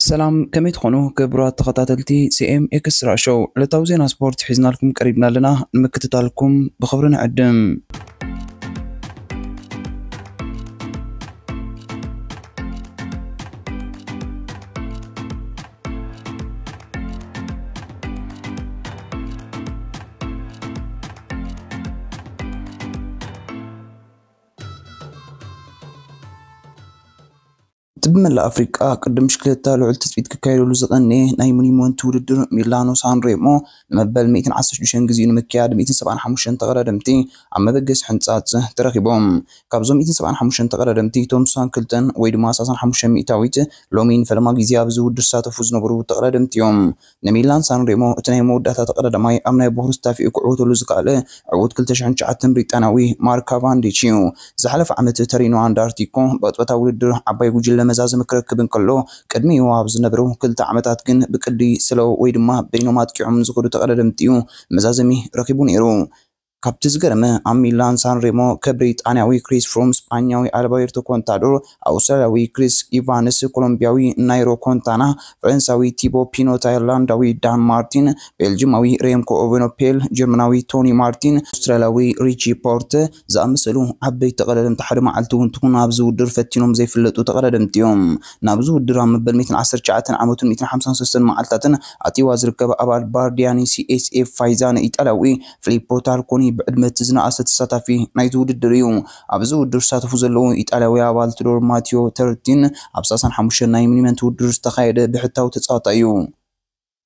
ሰላም፣ ከመይ ትኾኑ ክቡራት ተኸታተልቲ ሲ ኤም ኤክስትራ ሾው? ዕለታዊ ዜና ስፖርት ሒዝናልኩም ቀሪብና ኣለና። ንምክትታልኩም ብኽብሪ ንዕድም። እቲ ብመላእ ኣፍሪቃ ቅድም ሽክለታ ልዑል ትጽቢት ክካየደሉ ዝቐነየ ናይ ሞኒመንት ውድድር ሚላኖ ሳንሬሞ ንመበል ሚእትን ዓሰርተ ሽዱሽተን ግዜኡ ንምክያድ ሚእትን ሰብዓን ሓሙሽተን ተቐዳደምቲ ኣብ መበገሲ ሕንጻጽ ተረኺቦም። ካብዞም ሚእትን ሰብዓን ሓሙሽተን ተቐዳደምቲ፣ ቶም ስሳን ክልተን ወይ ድማ ሰላሳን ሓሙሽተን ሚእታዊት ሎሚ ንፈለማ ግዜ ኣብዚ ውድድር ዝሳተፉ ዝነበሩ ተቐዳደምቲ እዮም። ንሚላን ሳንሬሞ እቲ ናይ መወዳእታ ተቐዳዳማይ ኣብ ናይ ቦኽሪ ስታፊኡ ክዕወተሉ ዝከኣለ ዕዉት ክልተ ሽሕን ትሽዓተን ብሪጣንያዊ ማርክ ካቫንዲች እዩ። ዝሓለፈ ዓመት ተሪኖ ኣንዳርቲኮ ብቕጽበታዊ ውድድር ዓባይ ጉጅለ መዛዘሚ ክረክብ እንከሎ፣ ቅድሚኡ ኣብ ዝነበሩ ክልተ ዓመታት ግን ብቅዲ ስሎው ወይ ድማ በይኖም ኣጥቂዖም ዝኸዱ ተቐዳደምቲ እዩ መዛዘሚ ረኺቡ ነይሩ። ካብቲ ዝገርመ፣ ኣብ ሚላን ሳንሬሞ ከብሪጣንያዊ ክሪስ ፍሩም፣ ስጳኛዊ ኣልበርቶ ኮንታዶር፣ ኣውስትራልያዊ ክሪስ ኢቫንስ፣ ኮሎምቢያዊ ናይሮ ኮንታና፣ ፈረንሳዊ ቲቦ ፒኖት፣ ኣየርላንዳዊ ዳን ማርቲን፣ ቤልጅማዊ ሬምኮ ኦቨኖፔል፣ ጀርመናዊ ቶኒ ማርቲን፣ ኣውስትራልያዊ ሪቺ ፖርት ዝኣመሰሉ ዓበይቲ ተቐዳደምቲ ሓደ መዓልቲ እውን ትኹን ኣብዚ ውድድር ፈቲኖም ዘይፍለጡ ተቐዳደምቲ እዮም። ናብዚ ውድድር ኣብ መበል ሚእትን ዓሰርተ ትሽዓተን ዓመቱን ሚእትን ሓምሳን ሰለስተን መዓልታትን ኣትዋ ዝርከብ ኣባል ባርዲያኒ ሲ ኤስ ኤፍ ፋይዛን ኢጣልያዊ ፊሊፖ ታርኮኒ ብዕድመ እቲ ዝነኣሰ ተሳታፊ ናይቲ ውድድር እዩ። ኣብዚ ውድድር ዝሳተፉ ዘለዉ ኢጣልያዊ ኣባል ትዶር ማቲዮ ተርቲን ኣብ ሰላሳን ሓሙሽተን ናይ ሞኒመንት ውድድር ዝተኻየደ ብሕታዊ ተጻዋታይ እዩ።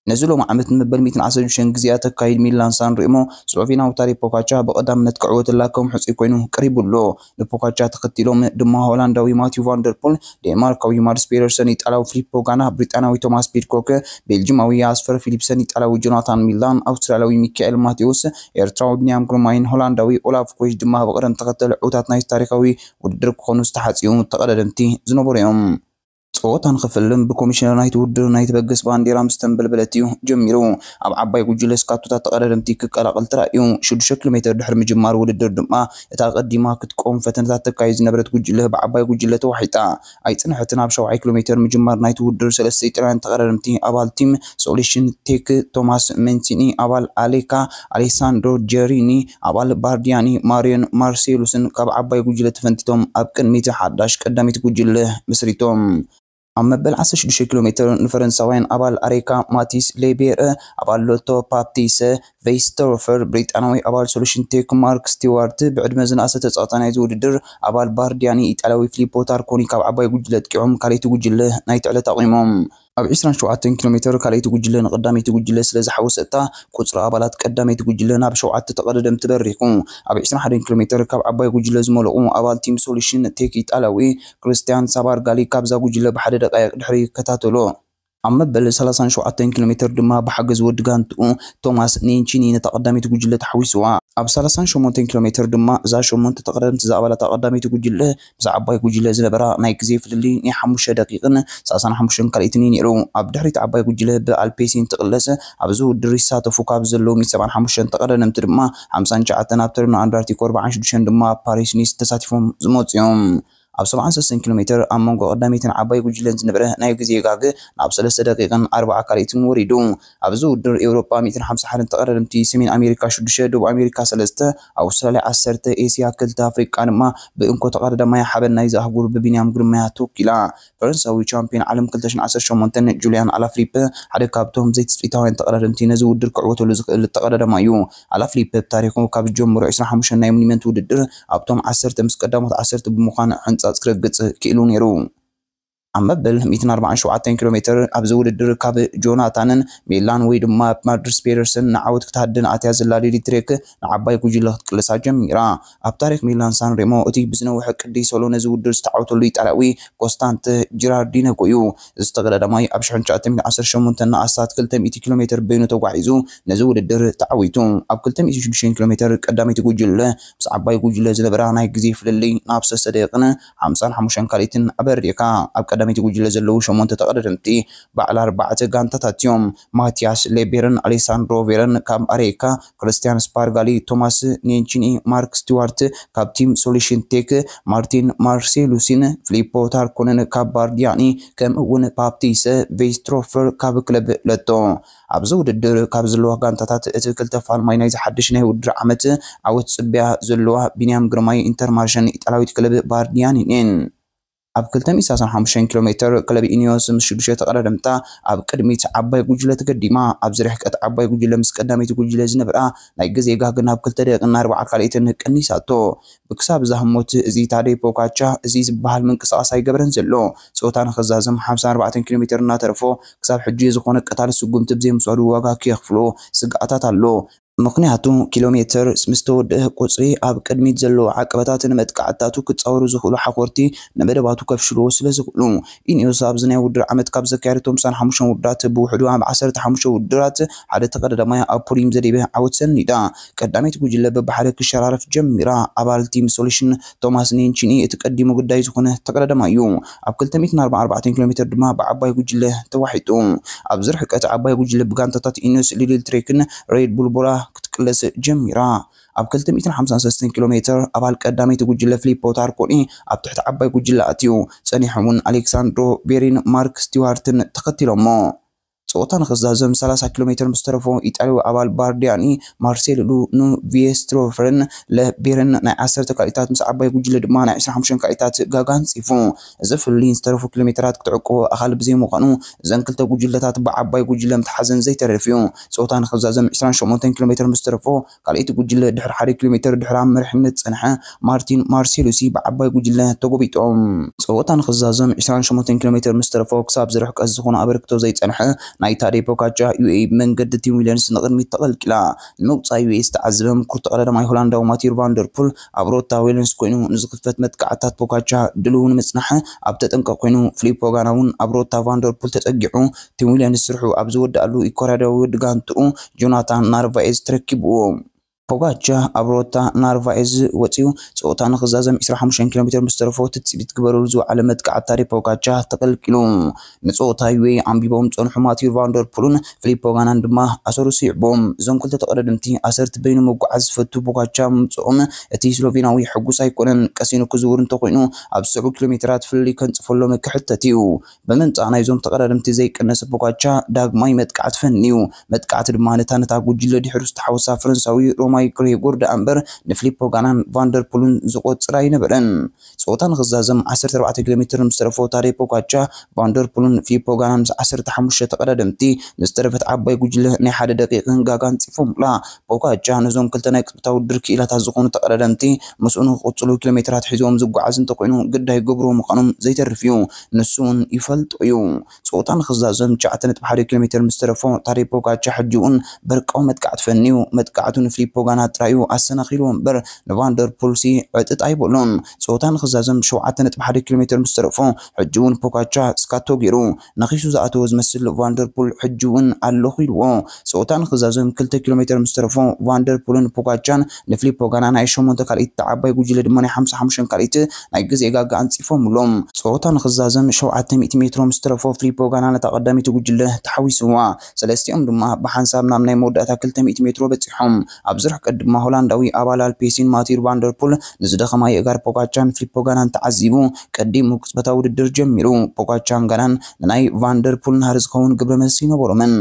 ነዚ ሎሚ ዓመት ንመበል ሚእትን ዓሰርተ ሽዱሽተን ግዜኣ ተካይድ ሚላን ሳንሬሞ፣ ስሎቬናዊ ታዴ ፖጋቻ ብቐዳምነት ክዕወተላ ከም ሕጹይ ኮይኑ ቀሪቡ ኣሎ። ንፖጋቻ ተኸቲሎም ድማ ሆላንዳዊ ማቲው ቫንደርፑል፣ ዴንማርካዊ ማድስ ፔደርሰን፣ ኢጣልያዊ ፊሊፖ ጋና፣ ብሪጣንያዊ ቶማስ ፒድኮክ፣ ቤልጅማዊ ያስፐር ፊሊፕሰን፣ ኢጣልያዊ ጆናታን ሚላን፣ ኣውስትራልያዊ ሚካኤል ማቴዎስ፣ ኤርትራዊ ቢንያም ግርማይን ሆላንዳዊ ኦላፍ ኮይሽ ድማ ብቕደም ተኸተል ዕዉታት ናይቲ ታሪኻዊ ውድድር ክኾኑ ዝተሓጽዩ ተቐዳደምቲ ዝነበሩ እዮም። ጸወታ ንኽፍልም ብኮሚሽነር ናይቲ ውድድር ናይ ተበገስ ባንዴራ ምስ ተንበልበለት እዩ ጀሚሩ። ኣብ ዓባይ ጉጅለ ስካቱታት ተቐዳደምቲ ክቀላቐል ተራእዩ። ሽዱሽተ ኪሎ ሜትር ድሕሪ ምጅማር ውድድር ድማ እታ ቀዲማ ክትቆም ፈተነታት ተካይድ ዝነበረት ጉጅለ ብዓባይ ጉጅለ ተዋሒጣ። ኣይጽንሐትን፣ ኣብ ሸውዓይ ኪሎ ሜትር ምጅማር ናይቲ ውድድር ሰለስተ ኢጣልያን ተቐዳደምቲ ኣባል ቲም ሶሉሽን ቴክ፣ ቶማስ ሜንሲኒ፣ ኣባል ኣሌካ፣ ኣሌሳንድሮ ጀሪኒ፣ ኣባል ባርዲያኒ፣ ማሪዮን ማርሴሉስን ካብ ዓባይ ጉጅለ ተፈንቲቶም ኣብ ቅድሚት ሓዳሽ ቀዳሚት ጉጅለ መስሪቶም። ኣብ መበል ዓሰርተ ሽዱሽተ ኪሎ ሜትር ንፈረንሳውያን ኣባል ኣሬካ ማቲስ ሌቤር፣ ኣባል ሎቶ ፓፕቲስ ቬይስተሮፈር፣ ብሪጣናዊ ኣባል ሶሉሽን ቴክ ማርክ ስቲዋርት፣ ብዕድመ ዝነኣሰ ተጻዋታይ ናይዚ ውድድር ኣባል ባርዲያኒ፣ ኢጣልያዊ ፊሊፖ ታርኮኒ ካብ ዓባይ ጉጅለ ኣጥቂዖም ካልኣይቲ ጉጅለ ናይቲ ዕለት ኣቑሞም። ኣብ ዕስራን ሸውዓተን ኪሎ ሜትር ካልኣይቲ ጉጅለ ንቀዳመይቲ ጉጅለ ስለ ዝሓወሰታ፣ ቁጽሪ ኣባላት ቀዳመይቲ ጉጅለ ናብ ሸውዓተ ተቐዳደምቲ በሪኹ። ኣብ ዕስራን ሓደን ኪሎ ሜትር ካብ ዓባይ ጉጅለ ዝመለቑ ኣባል ቲም ሶሉሽን ቴክ ኢጣልያዊ ክርስቲያን ሳባርጋሊ ካብዛ ጉጅለ ብሓደ ደቃይቕ ድሕሪ ይከታተሎ። ኣብ መበል ሰላሳን ሸውዓተን ኪሎ ሜትር ድማ ብሓገዝ ወዲ ጋንትኡ ቶማስ ኔንቺኒ ነታ ቀዳመይቲ ጉጅለ ተሓዊስዋ። ኣብ ሰላሳን ሸሞንተን ኪሎ ሜትር ድማ እዛ ሸሞንተ ተቐዳደምቲ ዝኣባላታ ቀዳመይቲ ጉጅለ ምስ ዓባይ ጉጅለ ዝነበራ ናይ ግዜ ፍልልይ ናይ ሓሙሽተ ደቂቕን ሰላሳን ሓሙሽተን ካልኢትን እዩ ነይሩ። ኣብ ድሕሪት ዓባይ ጉጅለ ብኣልፔሲን ትቕለስ። ኣብዚ ውድድር ይሳተፉ ካብ ዘለዉ ሚእቲ ሰብዓን ሓሙሽተን ተቐዳደምቲ ድማ ሓምሳን ትሽዓተን ኣብ ተሪኖ ኣንዳርቲኮ፣ ኣርባዓን ሽዱሽተን ድማ ኣብ ፓሪስ ኒስ ተሳቲፎም ዝመጹ እዮም። ኣብ ሰብዓን ሰለስተን ኪሎ ሜትር ኣብ መንጎ ቀዳመይትን ዓባይ ጉጅለን ዝነበረ ናይ ግዜ ጋግ ናብ ሰለስተ ደቂቕን ኣርባዓ ካልኢትን ወሪዱ። ኣብዚ ውድድር ኤውሮጳ ሚእትን ሓምሳ ሓደን ተቐዳደምቲ፣ ሰሜን ኣሜሪካ ሽዱሽተ፣ ደቡብ ኣሜሪካ ሰለስተ፣ ኣውስትራልያ ዓሰርተ፣ ኤስያ ክልተ፣ ኣፍሪቃ ድማ ብእንኮ ተቐዳዳማይ ሓበን ናይዚ ኣህጉር ብቢንያም ግርማይ ተወኪላ። ፈረንሳዊ ቻምፒዮን ዓለም ክልተ ሽሕን ዓሰርተ ሸሞንተን ጁልያን ኣላፍሊፕ ሓደ ካብቶም ዘይትጽቢታውያን ተቐዳደምቲ ነዚ ውድድር ክዕወተሉ ዝኽእል ተቐዳዳማይ እዩ። ኣላፍሊፕ ብታሪኹ ካብ ዝጀመሩ ዕስራን ሓሙሽተን ናይ ሞኒመንት ውድድር ኣብቶም ዓሰርተ ምስ ቀዳሞት ዓሰርተ ብምዃን ሕንጻጽ ክረግጽ ክኢሉ ነይሩ። ኣብ መበል ሚእትን ኣርባዓን ሸውዓተን ኪሎ ሜትር ኣብዚ ውድድር ካብ ጆናታንን ሜላን ወይ ድማ ማድርስ ፔደርሰን ንዓወት ክትሃድን ኣትያ ዘላ ሌሊ ትሬክ ንዓባይ ጉጅለ ክትቅልሳ ጀሚራ። ኣብ ታሪኽ ሚላን ሳን ሬሞ እቲ ብዝነውሐ ቅዲ ሶሎ ነዚ ውድድር ዝተዓወተሉ ኢጣልያዊ ኮስታንት ጂራርዲነጎ እዩ። እዚ ተቐዳዳማይ ኣብ ሽሕን ትሽዓተ ሚእትን ዓሰርተ ሸሞንተ ንኣስታት ክልተ ሚእቲ ኪሎ ሜትር በይኑ ተጓዒዙ ነዚ ውድድር ተዓዊቱ። ኣብ ክልተ ሚእቲ ሽዱሽተ ኪሎ ሜትር ቀዳመይቲ ጉጅለ ምስ ዓባይ ጉጅለ ዝነበራ ናይ ግዜ ፍልልይ ናብ ሰለስተ ደቂቕን ሓምሳን ሓሙሽተን ካልኢትን ኣበሪኻ። ኣብ ቀዳመይቲ ጉጅለ ዘለዉ ሸሞንተ ተቐዳደምቲ በዓል ኣርባዕተ ጋንታታት እዮም። ማቲያስ ሌቤርን ኣሌሳንድሮ ቬረን ካብ ኣሬካ፣ ክርስቲያን ስፓርጋሊ፣ ቶማስ ኔንቺኒ፣ ማርክ ስቲዋርት ካብ ቲም ሶሉሽን ቴክ፣ ማርቲን ማርሴሉሲን ፊሊፖ ታርኮንን ካብ ባርዲያኒ፣ ከምኡ እውን ፓፕቲሰ ቬስትሮፈር ካብ ክለብ ለቶ። ኣብዚ ውድድር ካብ ዘለዋ ጋንታታት እቲ ክልተ ፋልማይ ናይዚ ሓድሽ ናይ ውድድር ዓመት ዓወት ጽብያ ዘለዋ ቢንያም ግርማይ ኢንተርማርሸን ኢጣልያዊት ክለብ ባርዲያኒን እየን። ኣብ ክልተ ሚእቲ ሰላሳን ሓሙሽተን ኪሎ ሜትር ክለብ ኢኒዮስ ምስ ሽዱሽተ ተቐዳደምታ ኣብ ቅድሚት ዓባይ ጉጅለ ተገዲማ። ኣብዚ ርሕቀት ዓባይ ጉጅለ ምስ ቀዳመይቲ ጉጅለ ዝነበራ ናይ ግዜ ጋግ ናብ ክልተ ደቂቕን ኣርባዓ ካልኢትን ቀኒሳቶ። ብክሳብ እዛ ህሞት እዚ ታደይ ፖካቻ እዚ ዝበሃል ምንቅስቓስ ኣይገበረን ዘሎ። ጸወታ ንኽዛዘም ሓምሳን ኣርባዕተን ኪሎ ሜትር እናተረፎ ክሳብ ሕጂ ዝኾነ ቀታሊ ስጉምቲ ብዘይምስዋዱ ዋጋ ክየኽፍሎ ስግኣታት ኣሎ። ምኽንያቱ ኪሎ ሜትር ምስ ተወድአ ቁጽሪ ኣብ ቅድሚት ዘለዉ ዓቀበታትን መጥቃዕትታቱ ክጻወሩ ዝኽእሉ ሓኾርቲ ንመደባቱ ከፍሽልዎ ስለ ዝኽእሉ። ኢኒዮስ ኣብዚ ናይ ውድድር ዓመት ካብ ዘካየደቶም ሓምሳን ሓሙሽተን ውድድራት ብውሕዱ ኣብ ዓሰርተ ሓሙሽተ ውድድራት ሓደ ተቐዳዳማይ ኣብ ፖዲየም ዘደይበ ዓወት ሰኒዳ። ቀዳመይቲ ጉጅለ በብሓደ ክሸራረፍ ጀሚራ። ኣባል ቲም ሶሉሽን ቶማስ ኔንቺኒ እቲ ቀዲሙ ግዳይ ዝኾነ ተቐዳዳማይ እዩ። ኣብ ክልተ ሚእትን ኣርባዓን ኣርባዕተን ኪሎ ሜትር ድማ ብዓባይ ጉጅለ ተዋሒጡ። ኣብዚ ርሕቀት ዓባይ ጉጅለ ብጋንታታት ኢኒዮስ ሊድል ትሬክን ሬድ ቡል ቦላ ክትቅለስ ጀሚራ። ኣብ ክልተ ሚእትን ሓምሳን ሰለስተን ኪሎ ሜትር ኣባል ቀዳመይቲ ጉጅለ ፊሊፖ ታርኮኒ ኣብ ትሕቲ ዓባይ ጉጅለ ኣትዩ። ጸኒሑ እውን ኣሌክሳንድሮ ቬሪን ማርክ ስቲዋርትን ተኸቲሎሞ። ጸወታ ንኽዛዘም ሰላሳ ኪሎ ሜትር ምስ ተረፎ ኢጣልያዊ ኣባል ባርዲያኒ ማርሴሎ ኑቪየስትሮፈርን ለቤርን ናይ ዓሰርተ ካልኢታት ምስ ዓባይ ጉጅለ ድማ ናይ ዕስራን ሓሙሽተን ካልኢታት ጋጋ ኣንጺፉ። እዚ ፍልልይ ዝተረፉ ኪሎ ሜትራት ክትዕቅቦ ኣኻሊ ብዘይምዃኑ እዘን ክልተ ጉጅለታት ብዓባይ ጉጅለ ምትሓዘን ዘይተርፍ እዩ። ጸወታ ንኽዛዘም ዕስራን ሸሞንተን ኪሎ ሜትር ምስ ተረፎ ካልኣይቲ ጉጅለ ድሕሪ ሓደ ኪሎ ሜትር ድሕሪ ኣብ መሪሕነት ዝጸንሐ ማርቲን ማርሴሉሲ ብዓባይ ጉጅለ ተጎቢጦም። ጸወታ ንኽዛዘም ዕስራን ሸሞንተን ኪሎ ሜትር ምስ ተረፎ ክሳብ ዝርሕቀት ዝኾነ ኣበርክቶ ዘይጸንሐ ናይ ታደይ ፖካቻ ዩኤኢ ብመንገዲ ቲም ዊልያምስ ንቕድሚት ተቐልቂላ። ንምውጻእ ዩኤኢ ዝተዓዘበ ምኩር ተቐዳዳማይ ሆላንዳዊ ማቲር ቫንደርፑል ኣብ ሮታ ዌለንስ ኮይኑ ንዝኽፈት መጥቃዕታት ፖካቻ ድልው ንምጽናሕ ኣብ ተጠንቀቕ ኮይኑ፣ ፊሊፖ ጋና እውን ኣብ ሮታ ቫንደርፑል ተጸጊዑ ቲም ዊልያምስ ስርሑ ኣብ ዝወድኣሉ ኢኳዶራዊ ወዲ ጋንትኡ ጆናታን ናርቫኤዝ ተረኪብዎ። ፖጋቻ ኣብ ሮታ ናርቫኤዝ ወጺኡ ጸወታ ንኽዛዘም ዕስራን ሓሙሽተን ኪሎ ሜትር ምስ ተረፎ ትጽቢት ግበረሉ ዝወዓለ መጥቃዕቲ ታደይ ፖጋቻ ተቐልቂሉ። ንጸወታ ዩኤ ኣንቢቦም ዝጸንሑ ማቲዩ ቫንደርፑልን ፊሊፖ ጋናን ድማ ኣሰሩ ስዒቦም። እዞም ክልተ ተቐዳደምቲ ኣሰርቲ በይኑ ምጉዓዝ ዝፈቱ ፖጋቻ ምምጽኦም እቲ ስሎቬናዊ ሕጉስ ኣይኮነን። ቀሲኑ ክዝውር እንተኾይኑ ኣብ ዝስዕቡ ኪሎ ሜትራት ፍልልይ ከንጽፈሎም ክሕተት እዩ። ብምምጻእ ናይዞም ተቐዳደምቲ ዘይቀነሰ ፖጋቻ ዳግማይ መጥቃዕቲ ፈንዩ። መጥቃዕቲ ድማ ነታ ነታ ጉጅለ ድሕሩ ዝተሓወሳ ፈረንሳዊ ሮማይ ግሬጎር ደኣ እምበር ንፊሊፖ ጋናን ቫንደርፑልን ዝቆጽር ኣይነበረን። ጸወታ ንኽዛዘም ዓሰርተ ኣርባዕተ ኪሎ ሜትር ምስ ተረፎ ታደይ ፖጋቻ፣ ቫንደርፑልን ፊሊፖ ጋናን ምስ ዓሰርተ ሓሙሽተ ተቐዳደምቲ ንዝተረፈት ዓባይ ጉጅለ ናይ ሓደ ደቂቕን ጋጋ ኣንጺፎምላ። ፖጋቻ ነዞም ክልተ ናይ ቅጽበታዊ ውድድር ክኢላታት ዝኾኑ ተቐዳደምቲ ምስኡ ንኽቕጽሉ ኪሎ ሜትራት ሒዞም ዝጓዓዝ እንተኾይኑ ግዳይ ገብርዎ ምዃኖም ዘይተርፍ እዩ። ንሱ እውን ይፈልጦ እዩ። ጸወታ ንኽዛዘም ትሽዓተ ነጥቢ ሓደ ኪሎ ሜትር ምስ ተረፎ ታደይ ፖጋቻ ሕጂ እውን በርቃዊ መጥቃዕቲ ፈንዩ። መጥቃዕቱ ንፊሊፖ ጋና ጥራዩ ኣሰናኺልዎ እምበር ንቫንደርፑልሲ ዕጥጥ ኣይበሎን። ጸወታ ንኽዛዘም ሸውዓተ ነጥቢ ሓደ ኪሎ ሜትር ምስ ተረፎ ሕጂ እውን ፖጋቻ ስካቶ ገይሩ ነኺሱ ዝኣተወ ዝመስል ቫንደርፑል ሕጂ እውን ኣለኹ ኢልዎ። ጸወታ ንኽዛዘም ክልተ ኪሎ ሜትር ምስ ተረፎ ቫንደርፑልን ፖጋቻን ንፊሊፖ ጋና ናይ ሸሞንተ ካልኢት ዓባይ ጉጅለ ድማ ናይ ሓምሳ ሓሙሽተ ካልኢት ናይ ግዜ ጋጋ ኣንጺፎምሎም። ጸወታ ንኽዛዘም ሸውዓተ ሚእቲ ሜትሮ ምስ ተረፎ ፊሊፖ ጋና ነታ ቀዳመይቲ ጉጅለ ተሓዊስዋ። ሰለስቲኦም ድማ ብሓንሳብ ናብ ናይ መወዳእታ ክልተ ሚእቲ ሜትሮ በጺሖም። ኣብዚ ርሕቀት ድማ ሆላንዳዊ ኣባል ኣልፔሲን ማቲር ቫንደርፑል ንዝደኸማ የእጋር ፖጋቻን ፊሊፖ ጋናን ተዓዚቡ ቀዲሙ ቅጽበታዊ ውድድር ጀሚሩ። ፖጋቻን ጋናን ንናይ ቫንደርፑል ናህሪ ዝኸውን ግብረ መልሲ ይነበሮምን።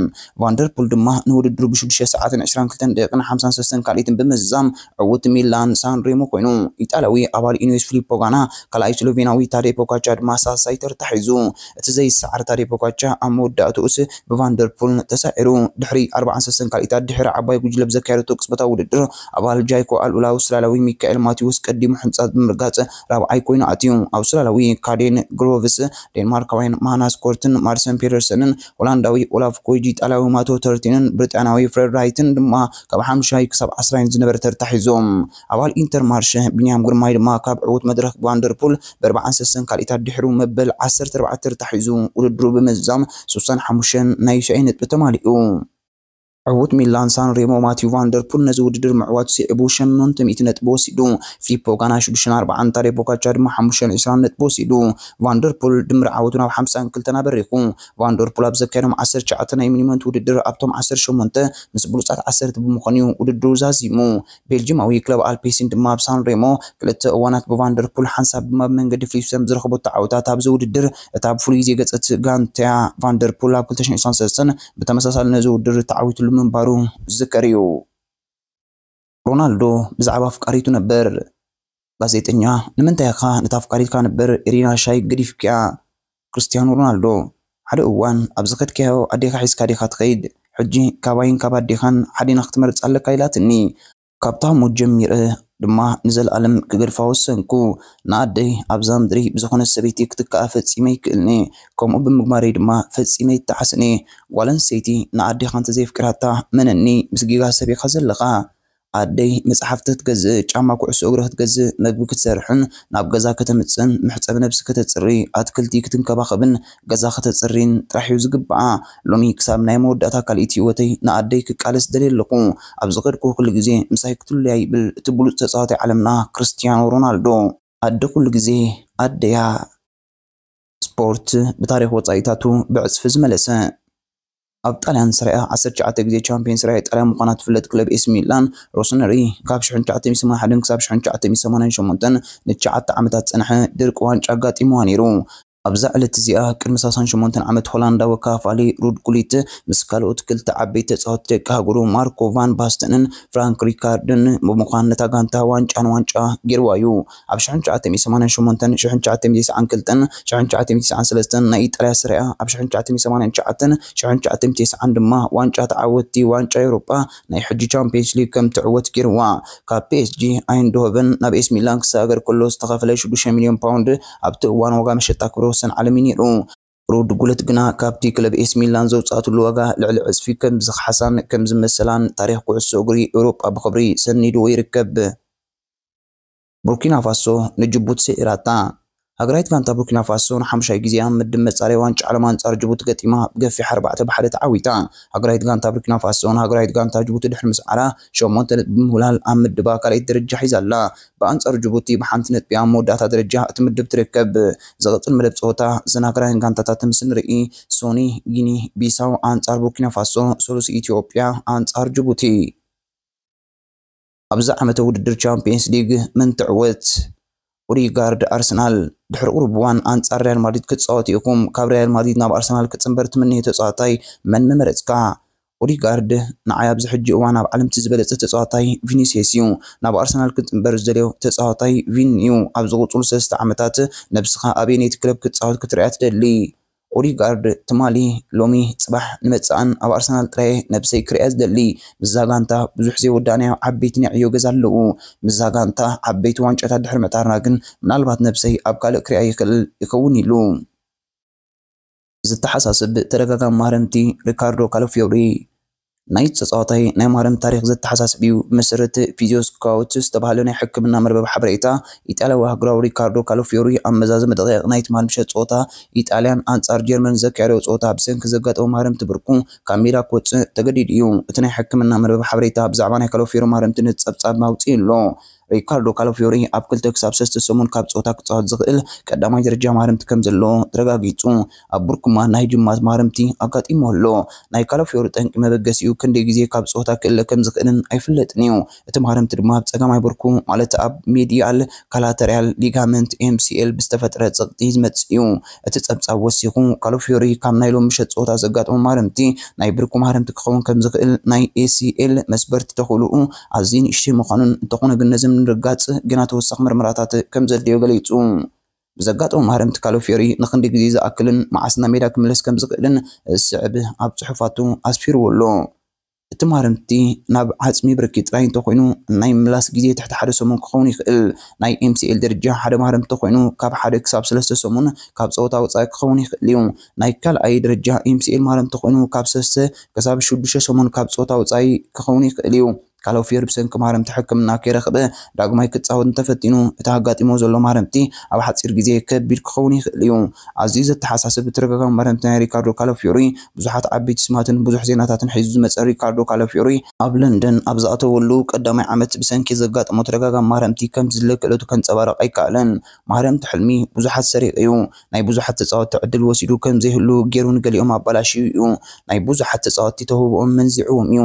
ቫንደርፑል ድማ ንውድድሩ ብሽዱሽተ ሰዓትን ዕስራን ክልተን ደቂቕን ሓምሳን ሰለስተን ካልኢትን ብምዝዛም ዕዉት ሚላን ሳንሬሞ ኮይኑ፣ ኢጣልያዊ ኣባል ኢኒዮስ ፊሊፖ ጋና ካልኣይ፣ ስሎቬናዊ ታደይ ፖጋቻ ድማ ሳልሳይ ተርታ ሒዙ። እቲ ዘይሰዓር ታደይ ፖጋቻ ኣብ መወዳእትኡስ ብቫንደርፑል ተሳዒሩ። ድሕሪ ኣርባዓን ሰለስተን ካልኢታት ድሕሪ ዓባይ ጉጅለ ብዘካየደቶ ቅጽበታዊ ውድድር፣ ኣባል ጃይኮ ኣልኡላ ኣውስትራልያዊ ሚካኤል ማቲዎስ ቀዲሙ ሕንጻት ብምርጋጽ ራብዓይ ኮይኑ ኣትዩ። ኣውስትራልያዊ ካዴን ግሮቭስ፣ ዴንማርካውያን ማናስ ኮርትን ማርሰን ፔደርሰንን፣ ሆላንዳዊ ኦላፍ ኮይጂ፣ ኢጣልያዊ ማቶ ተርቲንን ብሪጣንያዊ ፍሬድ ራይትን ድማ ካብ ሓምሻይ ክሳብ ዓስራይን ዝነበረ ተርታ ሒዞም። ኣባል ኢንተርማርሸ ቢንያም ግርማይ ድማ ካብ ዕዉት መድረኽ ቫንደርፑል ብኣርባዓን ሰለስተን ካልኢታት ድሕሩ መበል ዓሰርተ ኣርባዕተ ተርታ ሒዙ ውድድሩ ብምዝዛም ስሳን ሓሙሽተን ናይ ሻይ ነጥቢ ተማሊኡ። ዕዉት ሚላን ሳን ሬሞ ማቲዩ ቫንደርፑል ነዚ ውድድር ምዕዋቱ ስዒቡ ሸሞንተ ሚእቲ ነጥቢ ወሲዱ። ፊሊፖ ጋና ሽዱሽተ ኣርባዓን፣ ታዴ ፖጋቻር ድማ ሓሙሽተ ዕስራን ነጥቢ ወሲዱ። ቫንደርፑል ድምር ዓወቱ ናብ ሓምሳን ክልተን ኣበሪኹ። ቫንደርፑል ኣብ ዘካየዶም ዓሰርተ ትሽዓተ ናይ ሚኒመንት ውድድር ኣብቶም ዓሰርተ ሸሞንተ ምስ ብሉጻት ዓሰርተ ብምዃን እዩ ውድድሩ ዛዚሙ። ቤልጂማዊ ክለብ ኣልፔሲን ድማ ኣብ ሳን ሬሞ ክልተ እዋናት ብቫንደርፑል ሓንሳብ ድማ ብመንገዲ ፍሊፕሰን ብዝረኸቦ ተዓወታት ኣብዚ ውድድር እታ ብፍሉይ ግዜ ገጸት ጋንታያ። ቫንደርፑል ኣብ ክልተ ሽሕን ዕስራን ሰለስተን ብተመሳሳሊ ነዚ ውድድር ተዓዊትሉ ምንባሩ ዝዝከር እዩ። ሮናልዶ ብዛዕባ ኣፍቃሪቱ ነበር። ጋዜጠኛ፣ ንምንታይ ኢኻ ነታ ኣፍቃሪትካ ነበር ኢሪና ሻይ ገዲፍኪያ? ክርስቲያኖ ሮናልዶ፣ ሓደ እዋን ኣብ ዝኸድካዮ ኣዴኻ ሒዝካ ዲኻ ትኸይድ? ሕጂ ካባይን ካብ ኣዴኻን ሓዲና ክትመርጽ ኣለካ ኢላትኒ። ካብታ ሞት ጀሚረ ድማ ንዘለኣለም ክገድፋ ወሰንኩ። ንኣደይ ኣብዛ ምድሪ ብዝኾነ ሰበይቲ ክትከኣ ፈጺመ ኣይክእልኒ። ከምኡ ብምግባረይ ድማ ፈጺመ ይተዓስኒ። ጓል ኣንስተይቲ ንኣዴኻ እንተዘየፍቅራታ መነኒ ምስ ጊጋ ሰብ ኢኻ ዘለኻ። ኣደይ መጽሓፍቲ ክትገዝእ፣ ጫማ ኩዕሶ እግሪ ክትገዝእ፣ መግቢ ክትሰርሕን ናብ ገዛ ከተምጽእን፣ መሕጸቢ ነብሲ ከተጽሪ፣ ኣትክልቲ ክትንከባኸብን ገዛ ከተጽሪን ጥራሕ እዩ ዝግብኣ። ሎሚ ክሳብ ናይ መወዳእታ ካልኢት ህይወተይ ንኣደይ ክቃለስ ደልየ ኣለኹ። ኣብ ዝኸድኩ ኩሉ ግዜ ምሳይ ክትህሉያ ይብል እቲ ብሉጽ ተጻዋታይ ዓለምና ክርስቲያኖ ሮናልዶ። ኣደ ኩሉ ግዜ ኣደያ። ስፖርት፣ ብታሪኽ ወጻኢታቱ ብዕጽፊ ዝመለሰ። ኣብ ጣልያን ሰሪኣ ዓሰርተ ትሽዓተ ግዜ ቻምፒየን ሰሪኣ ጣልያን ምዃና ትፍለጥ ክለብ ኤሲ ሚላን ሮሰነሪ ካብ ሽሕን ትሽዓተ ሚእትን ሰማንያን ሓደን ክሳብ ሽሕን ትሽዓተ ሚእትን ሰማንያን ሸሞንተን ንትሽዓተ ዓመታት ዝጸንሐ ድርቂ ዋንጫ ኣጋጢምዋ ነይሩ። ኣብዛ ዕለት እዚኣ ቅድሚ ሰላሳን ሸሞንተን ዓመት ሆላንዳዊ ካፋሊ ሩድ ጉሊት ምስ ካልኦት ክልተ ዓበይቲ ተጻወትቲ ደቂ ሃገሩ ማርኮ ቫን ባስተንን ፍራንክ ሪካርድን ብምዃን ነታ ጋንታ ዋንጫ ንዋንጫ ገይርዋ እዩ። ኣብ ሽሕን ትሽዓተ ሚእትን ሰማንያን ሸሞንተን፣ ሽሕን ትሽዓተ ሚእትን ተስዓን ክልተን፣ ሽሕን ትሽዓተ ሚእትን ተስዓን ሰለስተን ናይ ኢጣልያ ሰሪኣ ኣብ ሽሕን ትሽዓተ ሚእትን ሰማንያን ትሽዓተን፣ ሽሕን ትሽዓተ ሚእትን ተስዓን ድማ ዋንጫ ተዓወትቲ ዋንጫ ኤውሮጳ ናይ ሕጂ ቻምፒየንስ ሊግ ከም ትዕወት ገይርዋ። ካብ ፒ ኤስ ጂ ኣይንድሆቨን ናብ ኤስ ሚላን ክሰጋገር ከሎ ዝተኸፍለ ሽዱሽተ ሚልዮን ፓውንድ ኣብቲ እዋን ዋጋ መሸጣ ክብረ ወሰን ዓለም እዩ ነይሩ። ሩድ ጉለት ግና ካብቲ ክለብ ኤስ ሚላን ዘውጻእትሉ ዋጋ ልዕሊ ዕጽፊ ከም ዝኸሓሳን ከም ዝመሰላን ታሪኽ ኩዕሶ እግሪ ኤውሮጳ ብኽብሪ ሰኒድዎ ይርከብ። ቡርኪና ፋሶ ንጅቡቲ ስዒራታ። ሃገራዊት ጋንታ ቡርኪና ፋሶ ንሓሙሻይ ግዜ ኣብ ምድብ መጻረይ ዋንጫ ዓለም ኣንጻር ጅቡቲ ገጢማ ብገፊሕ ኣርባዕተ ብሓደ ተዓዊታ። ሃገራዊት ጋንታ ቡርኪና ፋሶ ንሃገራዊት ጋንታ ጅቡቲ ድሕሪ ምስዓራ ሸሞንተ ነጥቢ ብምውላል ኣብ ምድባ ካልኣይቲ ደረጃ ሒዛ ኣላ። ብኣንጻር ጅቡቲ ብሓንቲ ነጥቢ ኣብ መወዳእታ ደረጃ እቲ ምድብ ትርከብ። ዝቕጽል መደብ ጸወታ እዘን ሃገራውያን ጋንታታት ምስ ንርኢ፣ ሶኒ ጊኒ ቢሳው ኣንጻር ቡርኪና ፋሶ፣ ሶሉስ ኢትዮጵያ ኣንጻር ጅቡቲ። ኣብዚ ዓመተ ውድድር ቻምፒየንስ ሊግ መን ትዕወት? ኦዲጋርድ ኣርሰናል። ድሕሪ ቁሩብ እዋን ኣንጻር ሪያል ማድሪድ ክትጻወት ኢኹም። ካብ ሪያል ማድሪድ ናብ ኣርሰናል ክጽንበር ትምነዮ ተጻዋታይ መን ምመረጽካ? ኦዲጋርድ፣ ንዓይ ኣብዚ ሕጂ እዋን ኣብ ዓለምቲ ዝበለጸ ተጻዋታይ ቪኒሲየስ እዩ። ናብ ኣርሰናል ክጽንበር ዝደልዮ ተጻዋታይ ቪን እዩ። ኣብ ዝቕጽሉ ሰለስተ ዓመታት ነብስኻ ኣበየነይቲ ክለብ ክትጻወት ክትርእያ ትደሊ? ኦዲጋርድ፣ ትማሊ፣ ሎሚ፣ ጽባሕ ንመጻእን ኣብ ኣርሰናል ጥራይ ነብሰይ ክርእያ ዝደሊ። ምስዛ ጋንታ ብዙሕ ዘይወዳእናዮ ዓበይቲ ናይ ዕዮ ገዛ ኣለዉ። ምስዛ ጋንታ ዓበይቲ ዋንጫታት ድሕሪ ምዕታርና ግን ምናልባት ነብሰይ ኣብ ካልእ ክርእያ ይኽእል ይኸውን ኢሉ። ዝተሓሳስብ ተደጋጋሚ ማህረምቲ ሪካርዶ ካሎፊዮሪ። ናይቲ ተጻዋታይ ናይ ማህረምቲ ታሪኽ ዘተሓሳስብ እዩ። ብመሰረት ፊዚዮ ስካውት ዝተባህለ ናይ ሕክምና መርበብ ሓበሬታ፣ ኢጣልያዊ ኣህጉራዊ ሪካርዶ ካሎፊዮሪ ኣብ መዛዘሚ ደቂቕ ናይ ትማሊ ምሸት ጸወታ ኢጣልያን ኣንጻር ጀርመን ዘካየዶ ጸወታ ብሰንኪ ዘጋጠሞ ማህረምቲ ብርኩ ካብ ሜዳ ክወጽእ ተገዲዱ እዩ። እቲ ናይ ሕክምና መርበብ ሓበሬታ ብዛዕባ ናይ ካሎፊዮሪ ማህረምቲ ነቲ ጸብጻብ ኣውጺኡ ኣሎ። ሪካርዶ ካሎፊዮሪ ኣብ ክልተ ክሳብ ሰለስተ ሰሙን ካብ ጸወታ ክጻወት ዝኽእል ቀዳማይ ደረጃ ማህረምቲ ከም ዘለዎ ተረጋጊጹ። ኣብ ብርኩማ ናይ ጅማት ማህረምቲ ኣጋጢሞ ኣሎ። ናይ ካሎፊዮሪ ጠንቂ መበገሲኡ ክንደይ ግዜ ካብ ጸወታ ክእለ ከም ዝኽእልን ኣይፍለጥን እዩ። እቲ ማህረምቲ ድማ ኣብ ጸጋማይ ብርኩ፣ ማለት ኣብ ሜዲያል ካላተሪያል ሊጋመንት፣ ኤም ሲ ኤል፣ ብዝተፈጥረ ጸቕጢ ዝመጽእ እዩ። እቲ ጸብጻብ ወሲኹ፣ ካሎፊዮሪ ካብ ናይ ሎሚ ምሸት ጸወታ ዘጋጠሞ ማህረምቲ ናይ ብርኩ ማህረምቲ ክኸውን ከም ዝኽእል፣ ናይ ኤ ሲ ኤል መስበርቲ ተኽእሎኡ ኣዝዩ ንእሽተይ ምዃኑን፣ እንተኾነ ግን ነዚ ንምርጋጽ ግና ተወሳኺ ምርመራታት ከም ዘድልዮ ገሊጹ። ብዘጋጠሞ ማህረምቲ ካሎፊዮሪ ንኽንደይ ግዜ ዝኣክልን መዓስ ናብ ሜዳ ክምለስ ከም ዝኽእልን ዝስዕብ ኣብ ጽሑፋቱ ኣስፊርዎ ኣሎ። እቲ ማህረምቲ ናብ ዓጽሚ ብርኪ ጥራይ እንተኾይኑ፣ ናይ ምምላስ ግዜ ትሕቲ ሓደ ሰሙን ክኸውን ይኽእል። ናይ ኤም ሲ ኤል ደረጃ ሓደ ማህረምቲ ተኾይኑ፣ ካብ ሓደ ክሳብ ሰለስተ ሰሙን ካብ ጸወታ ወጻኢ ክኸውን ይኽእል እዩ። ናይ ካልኣይ ደረጃ ኤም ሲ ኤል ማህረምቲ ተኾይኑ፣ ካብ ሰለስተ ክሳብ ሽዱሽተ ሰሙን ካብ ጸወታ ወጻኢ ክኸውን ይኽእል እዩ። ካላፊዮሪ ብሰንኪ ማህረምቲ ሕክምና ከይረኽበ ዳግማይ ክጻወት እንተፈቲኑ፣ እቲ ኣጋጢሞ ዘሎ ማህረምቲ ኣብ ሓጺር ግዜ ከቢድ ክኸውን ይኽእል እዩ። ኣዝዩ ዘተሓሳስብ ተደጋጋሚ ማህረምቲ ናይ ሪካርዶ ካላፊዮሪ ብዙሓት ዓበይቲ ስማትን ብዙሕ ዜናታትን ሒዙ ዝመጸ ሪካርዶ ካላፊዮሪ፣ ኣብ ለንደን ኣብ ዝኣተወሉ ቀዳማይ ዓመት ብሰንኪ ዘጋጠሞ ተደጋጋሚ ማህረምቲ ከም ዝድለ ክእለቱ ከንጸባርቕ ኣይከኣለን። ማህረምቲ ሕልሚ ብዙሓት ሰሪቑ እዩ። ናይ ብዙሓት ተጻወትቲ ዕድል ወሲዱ ከም ዘይህሉ ገይሩ ንገሊኦም ኣባላሽዩ እዩ። ናይ ብዙሓት ተጻወትቲ ተውህቦኦም መንዚዕዎም እዩ።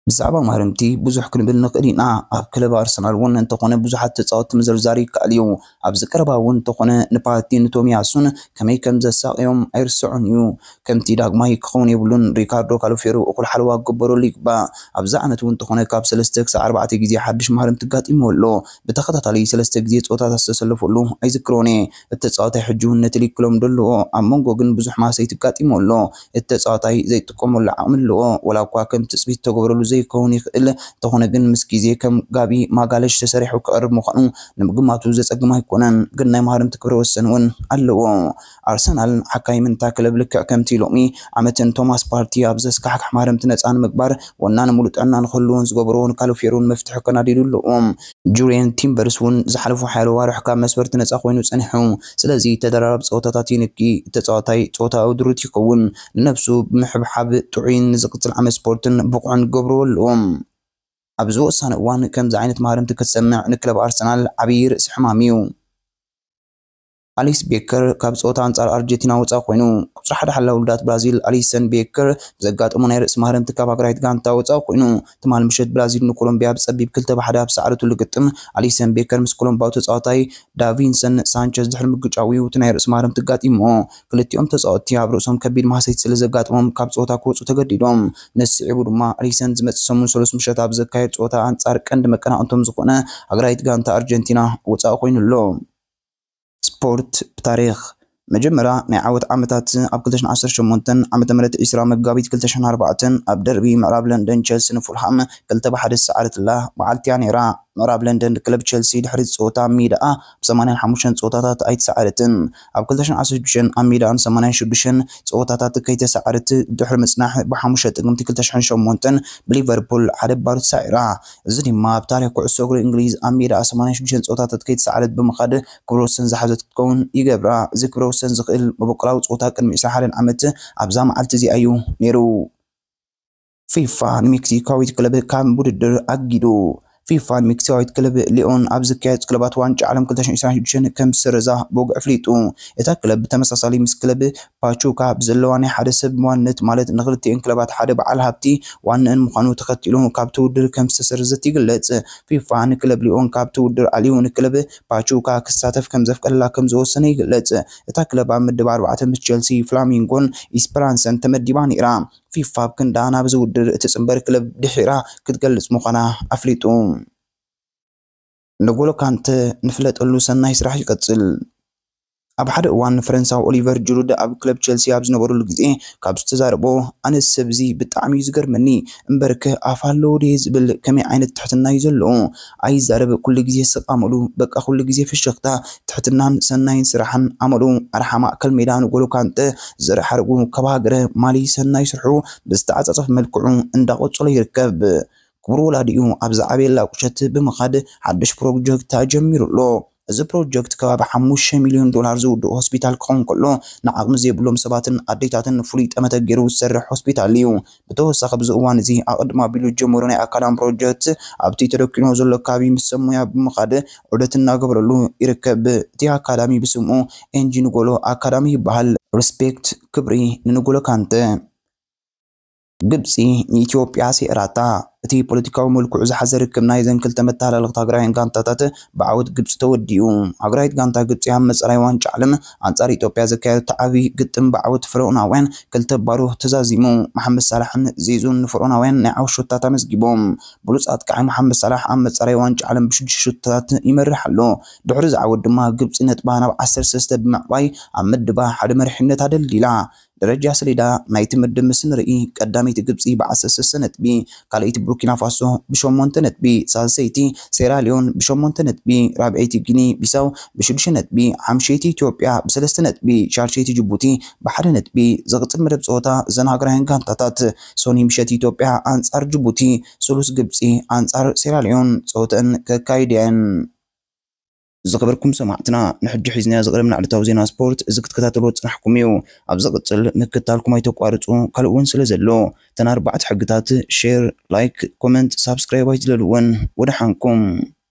ብዛዕባ ማህረምቲ ብዙሕ ክንብል ንኽእል ኢና። ኣብ ክለብ ኣርሰናል እውን እንተኾነ ብዙሓት ተጻወትቲ ምዝርዛር ይከኣል እዩ። ኣብዚ ቀረባ እውን እንተኾነ ንፓርቲን ንቶሚያሱን ከመይ ከም ዘሳቕዮም ኣይርስዑን እዩ። ከምቲ ዳግማይ ክኸውን የብሉን። ሪካርዶ ካሉፌሮ እኹል ሓለዋ ክግበረሉ ይግባእ። ኣብዚ ዓመት እውን እንተኾነ ካብ ሰለስተ ክሳብ ኣርባዕተ ግዜ ሓድሽ ማህረምቲ ኣጋጢምዎ ኣሎ። ብተኸታታሊ ሰለስተ ግዜ ጸወታታት ዝተሰለፈሉ ኣይዝክሮን እየ። እቲ ተጻዋታይ ሕጂ እውን ነቲ ሊግ ክለምዶ ኣለዎ። ኣብ መንጎ ግን ብዙሕ ማህሰይቲ ኣጋጢምዎ ኣሎ። እቲ ተጻዋታይ ዘይጥቀመሉ ዓቕሚ ኣለዎ። ወላ እኳ ከም ትጽቢት ዝተገብረሉ ዘይከውን ይኽእል፣ እንተኾነ ግን ምስ ግዜ ከም ጋቢ ማጋለሽ ተሰሪሑ ክቐርብ ምዃኑ ንምግማቱ ዘጸግም ኣይኮነን። ግን ናይ ማህረምቲ ክብረ ወሰን እውን ኣለዎ። ኣርሰናል ሓካይም እታ ክለብ ልክዕ ከምቲ ሎሚ ዓመትን ቶማስ ፓርቲ ኣብ ዘስካሕክሕ ማህረምቲ ነጻ ንምግባር ወናኒ ሙሉእ ጥዕና ንክህልዎን ዝገበርዎ ንካሉፌሮን መፍትሒ ከናዲዱ ኣለዎም። ጁሪየን ቲምበርስ እውን ዝሓለፉ ሓያሎ ኣዋርሕ ካብ መስፈርቲ ነጻ ኮይኑ ጸኒሑ። ስለዚ ተደራራቢ ጸወታታት ይንኪ። ተጻዋታይ ጸወታዊ ድሩት ይኸውን። ንነብሱ ብምሕብሓብ ጥዑይን ንዝቕጽል ዓመት ስፖርትን ብቑዕን ክገብርዎ ኣለዎም። ኣብዚ ወሳኒ እዋን ከምዚ ዓይነት ማህረምቲ ክትሰምዕ ንክለብ ኣርሰናል ዓብዪ ርእሲ ሕማም እዩ። ኣሊስ ቤከር ካብ ጸወታ ኣንጻር ኣርጀንቲና ወጻኢ ኮይኑ፣ ቁጽሪ ሓደ ሓላዊ ውዳት ብራዚል ኣሊሰን ቤከር ብዘጋጠሞ ናይ ርእሲ ማህረምቲ ካብ ሃገራዊት ጋንታ ወጻኢ ኮይኑ፣ ትማል ምሸት ብራዚል ንኮሎምቢያ ብጸቢብ ክልተ ብ ሓደ ኣብ ዝሰዓረትሉ ግጥም፣ ኣሊሰን ቤከር ምስ ኮሎምባዊ ተጻዋታይ ዳቪንሰን ሳንቸዝ ድሕሪ ምግጫው እዩ እቲ ናይ ርእሲ ማህረምቲ ኣጋጢምዎ። ክልቲኦም ተጻወትቲ ኣብ ርእሶም ከቢድ ማህሰይቲ ስለ ዘጋጠሞም ካብ ጸወታ ክወጹ ተገዲዶም። ነዚ ስዒቡ ድማ ኣሊሰን ዝመጽእ ሰሙን ሰሉስ ምሸት ኣብ ዘካየድ ጸወታ ኣንጻር ቀንዲ መቀናቕንቶም ዝኾነ ሃገራዊት ጋንታ ኣርጀንቲና ወጻኢ ኮይኑ ኣሎ። ስፖርት ብታሪኽ መጀመርያ ናይ ዓወት ዓመታት ኣብ ክልተ ሽሕን ዓሰርተ ሸሞንተን ዓመተ ምህረት ዒስራ መጋቢት ክልተ ሽሕን ኣርባዕተን ኣብ ደርቢ ምዕራብ ለንደን ቸልሲ ንፉልሃም ክልተ ብ ሓደ ዝሰዓረትላ መዓልቲ እያ ነይራ። ምዕራብ ለንደን ክለብ ቸልሲ ድሕሪ ጸወታ ሜዳኣ ብ ሰማንያን ሓሙሽተን ጸወታታት ኣይተሰዓረትን። ኣብ ክልተ ሽሕን ዓሰርተ ሽዱሽተን ኣብ ሜዳኣ ን ሰማንያን ሽዱሽተን ጸወታታት ከይተሰዓረት ድሕሪ ምጽናሕ ብ ሓሙሽተ ጥቅምቲ ክልተ ሽሕን ሸሞንተን ብሊቨርፑል ሓደ ብ ባዶ ተሳዒራ። እዚ ድማ ኣብ ታሪኽ ኩዕሶ እግሪ እንግሊዝ ኣብ ሜዳኣ ሰማንያን ሽዱሽተን ጸወታታት ከይተሰዓረት ብምኻድ ክብረ ወሰን ዝሓዘት ክትከውን ይገብራ። እዚ ክብረ ወሰን ዝኽእል መበቆላዊ ጸወታ ቅድሚ ዕስራን ሓደን ዓመት ኣብዛ መዓልቲ እዚኣ እዩ ነይሩ። ፊፋ ንሜክሲካዊት ክለብ ካብ ውድድር ኣጊዱ። ፊፋ ንሜክሲካዊት ክለብ ሊዮን ኣብ ዝካየድ ክለባት ዋንጫ ዓለም ክልተ ሽሕን ዕስራን ሽዱሽተን ከም ዝሰረዛ ብወግዒ ኣፍሊጡ። እታ ክለብ ብተመሳሳሊ ምስ ክለብ ፓቹካ ብዘለዋ ናይ ሓደ ሰብ ዋንነት፣ ማለት ንክልቲኤን ክለባት ሓደ በዓል ሃብቲ ዋንኣን ምዃኑ ተኸቲሉ፣ ካብቲ ውድድር ከም ዝተሰረዘት ይግለጽ። ፊፋ ንክለብ ሊዮን ካብቲ ውድድር ኣልዩ ንክለብ ፓቹካ ክሳተፍ ከም ዘፍቀደላ ከም ዝወሰነ ይግለጽ። እታ ክለብ ኣብ ምድብ ኣርባዕተ ምስ ቸልሲ፣ ፍላሚንጎን ኢስፐራንሰን ተመዲባ ነይራ። ፊፋ ኣብ ክንዳ ናብዚ ውድድር እትጽንበር ክለብ ድሒራ ክትገልጽ ምዃና ኣፍሊጡ። ንጎሎ ካንተ ንፍለጠሉ ሰናይ ስራሕ ይቐጽል። ኣብ ሓደ እዋን ፈረንሳዊ ኦሊቨር ጅሩድ ኣብ ክለብ ቸልሲ ኣብ ዝነበረሉ ግዜ ካብ ዝተዛረቦ፣ ኣነ ሰብዚ ብጣዕሚ እዩ ዝገርመኒ፣ እምበርከ ኣፍ ኣለዎ ድየ ዝብል ከመይ ዓይነት ትሕትና እዩ ዘለዎ? ኣይዛረብ፣ ኩሉ ግዜ ስቕ ኣመሉ፣ በቃ ኩሉ ግዜ ፍሽኽታ፣ ትሕትናን ሰናይን ስራሕን ኣመሉ። ኣርሓ ማእከል ሜዳ ንጎሎ ካንተ ዘርኢ ሓረጉ ካብ ሃገረ ማሊ ሰናይ ስርሑ ብዝተዓጻጸፍ መልክዑ እንዳቐጸሎ ይርከብ። ክቡር ወላዲኡ ኣብ ዝዓበየላ ቁሸት ብምኻድ ሓድሽ ፕሮጀክት ኣጀሚሩ ኣሎ። እዚ ፕሮጀክት ከባቢ ሓሙሽተ ሚልዮን ዶላር ዝውድእ ሆስፒታል ክኸውን ከሎ፣ ንዓቕሚ ዘይብሎም ሰባትን ኣዴታትን ፍሉይ ጠመተ ገይሩ ዝሰርሕ ሆስፒታል እዩ። ብተወሳኺ ኣብዚ እዋን እዚ ኣቐድም ኣቢሉ ዝጀመሩ ናይ ኣካዳሚ ፕሮጀክት ኣብቲ ተደኪኖ ዘሎ ከባቢ ምስ ሰብ ሞያ ብምኻድ ዑደት እናገበረሉ ይርከብ። እቲ ኣካዳሚ ብስሙ ኤንጂ ንጎሎ ኣካዳሚ ይበሃል። ሪስፔክት፣ ክብሪ ንንጎሎ ካንተ። ግብጺ ንኢትዮጵያ ስዒራታ። እቲ ፖለቲካዊ መልክዑ ዝሓዘ ርክብ ናይዘን ክልተ መተሓላለኽቲ ሃገራውያን ጋንታታት ብዓወት ግብጺ ተወዲኡ። ሃገራዊት ጋንታ ግብጺ ኣብ መጻረይ ዋንጫ ዓለም ኣንጻር ኢትዮጵያ ዘካየደቶ ዓቢ ግጥም ብዓወት ፈርኦናውያን ክልተ ባዶ ተዛዚሙ። መሓመድ ሳላሕን ዚዙን ንፈርኦናውያን ናይ ዓወት ሸቶታት ኣመዝጊቦም። ብሉጽ ኣጥቃዓይ መሓመድ ሳላሕ ኣብ መጻረይ ዋንጫ ዓለም ብሽዱሽተ ሸቶታት ይመርሕ ኣሎ። ድሕሪ እዚ ዓወት ድማ ግብጺ ነጥባ ናብ ዓሰርተ ሰለስተ ብምዕባይ ኣብ ምድባ ሓደ መሪሕነታ ደልዲላ። ደረጃ ሰሌዳ ናይቲ ምድብ ምስ ንርኢ፣ ቀዳመይቲ ግብጺ ብዓሰርተ ሰለስተ ነጥቢ፣ ካልኣይቲ ቡርኪና ፋሶ ብሸሞንተ ነጥቢ፣ ሳልሰይቲ ሴራሊዮን ብሸሞንተ ነጥቢ፣ ራብዐይቲ ጊኒ ቢሳው ብሽዱሽተ ነጥቢ፣ ሓምሸይቲ ኢትዮጵያ ብሰለስተ ነጥቢ፣ ሻልሸይቲ ጅቡቲ ብሓደ ነጥቢ። ዝቕጽል መደብ ጸወታ እዘን ሃገራውያን ጋንታታት ሶኒ ምሸት ኢትዮጵያ ኣንጻር ጅቡቲ፣ ሱሉስ ግብጺ ኣንጻር ሴራሊዮን ጸወተን ከካይድ እየን። ዝኸበርኩም ሰማዕትና፣ ንሕጂ ሒዝናዮ ዝቐረብና ዕለታዊ ዜና ስፖርት እዚ ክትከታተልዎ ዝጸናሕኩም እዩ። ኣብ ዝቕጽል ምክትታልኩም ኣይተቋርጹ፣ ካልእ እውን ስለ ዘሎ፣ እተን ኣርባዕተ ሕግታት ሼር፣ ላይክ፣ ኮመንት፣ ሳብስክራይብ ኣይትለልወን። ወደ ሓንኩም።